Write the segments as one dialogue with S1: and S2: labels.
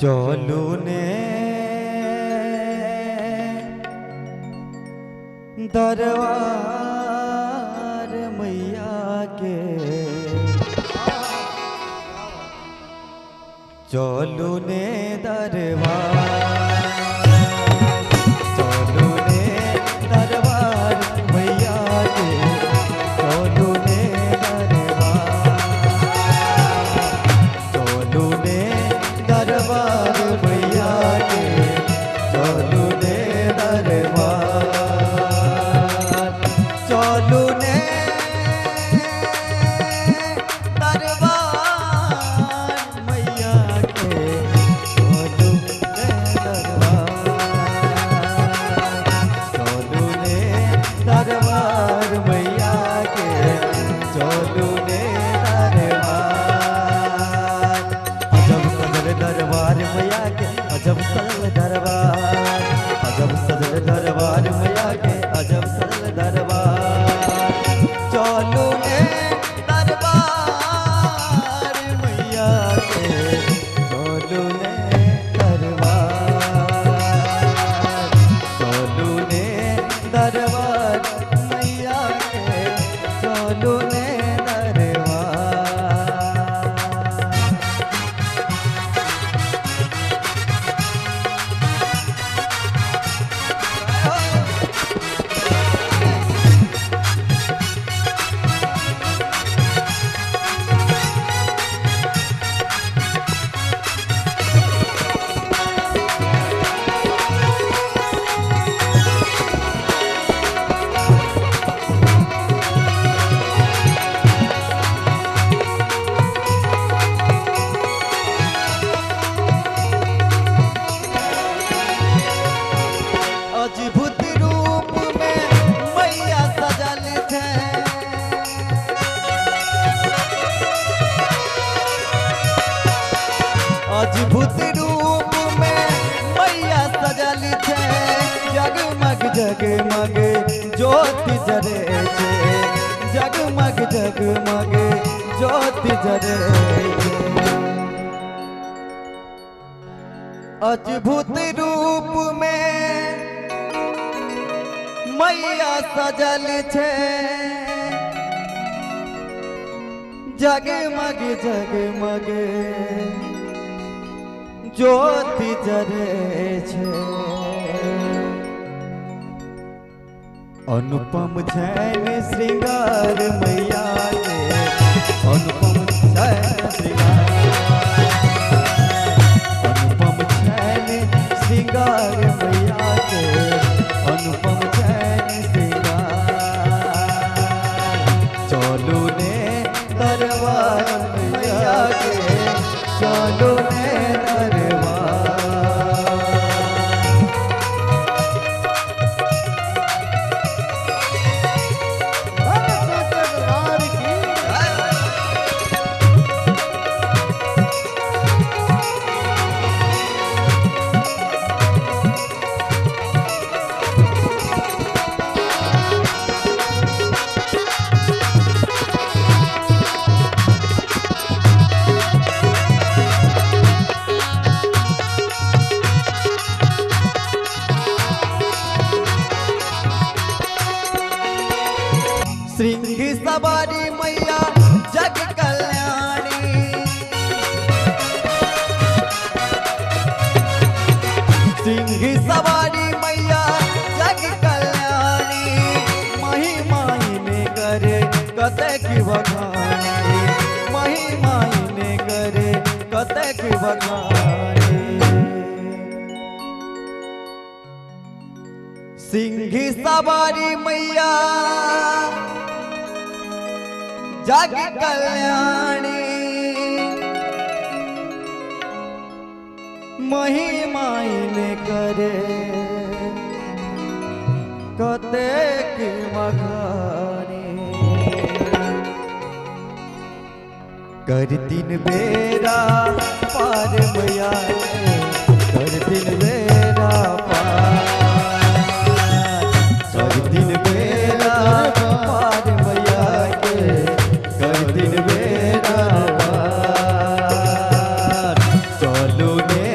S1: चलू ने दरबार मैया के, चलू ने दरबार, चलू ने दरबार मैया के, चलू ने दरबार, चलू ने दरबार मैया के, चलू ने दरबार, चलू ने दरबार मैया के, चलू ने दरबार, चलू ने दरबार मैया के, चलू ने दरबार। अजब सजल दरबार मैया के, अजब सजल दरबार, अजब सजल दरबार मैया के, अजब सजल दरबार। चलू ने दरबार मैया के, चलू ने दरबार, चलू ने दरबार मैया के, चलू ने दरबार। अद्भुत रूप में मैया सजल छै, अद्भुत रूप में मैया सजल छै, जगमग जगमग ज्योति जरे छै, जगमग जगमग ज्योति जरे छै। अद्भुत रूप में मैया सजल छै, जगमग जगमग ज्योति जरे छै। अनुपम छैन श्रृंगार मैया के, अनुपम छैन श्रृंगार, अनुपम छैन श्रृंगार मैया के, अनुपम छैन श्रृंगार। चलू ने दरबार मैया के, चलू ने दरबार।
S2: दरबार की।
S1: श्रृंग सवारी मैया जग कल्याणी, सिंह सवारी मैया जग कल्याणी, महिमा ने करे कतेक बखानी, महिमा ने करे कतेक बखानी। सिंह सवारी मैया जग कल्याणी, महिमा ने करे कतेक बखानी। कर दिन बेरा पार मैया के, कर दिन बेरा पार, कर दिन बेरा पार मैया के, कर दिन बेरा पार। चलू ने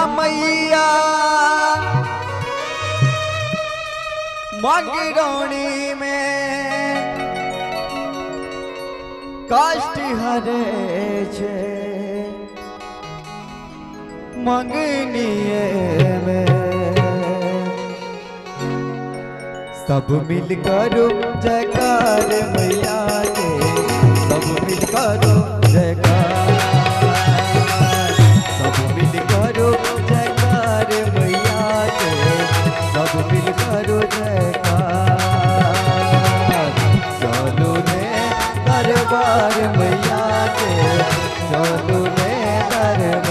S1: मैया मंगरौनी में कष्ट हरे छे मंगनिए में। सब मिल करो जयकार मैया के, सब मिल करो जयकार, सब मिल करो जयकार मैया के, सब मिल करो जयकार। चलो ने दरबार मैया के, चलो ने दरबार।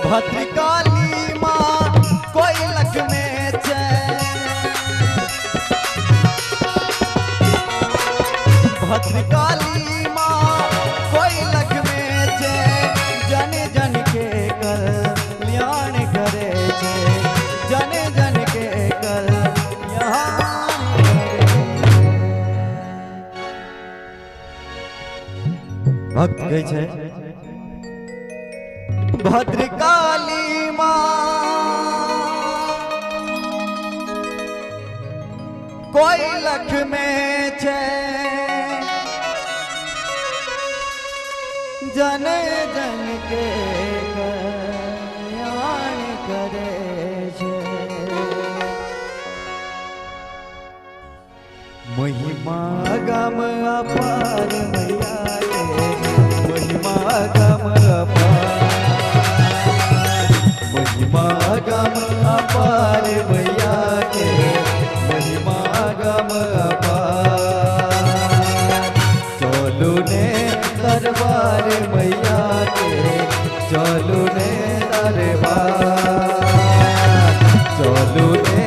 S1: भद्रकाली माँ कोई लख में भद्रकाली माँ कोई लख में जन जन के कल्याण करे छे, जन जन के कल्याण करे। भक्त कहै छै भद्रकाली माँ कोई लख में छे जन जन के कल्याण करे छे। महिमा गम अपार मैया के, महिमा गम अपार, महिमा गम अपार मैया के, महिमा गम अपार। चलू ने दरबार मैया के, चलू ने दरबार, चलू ने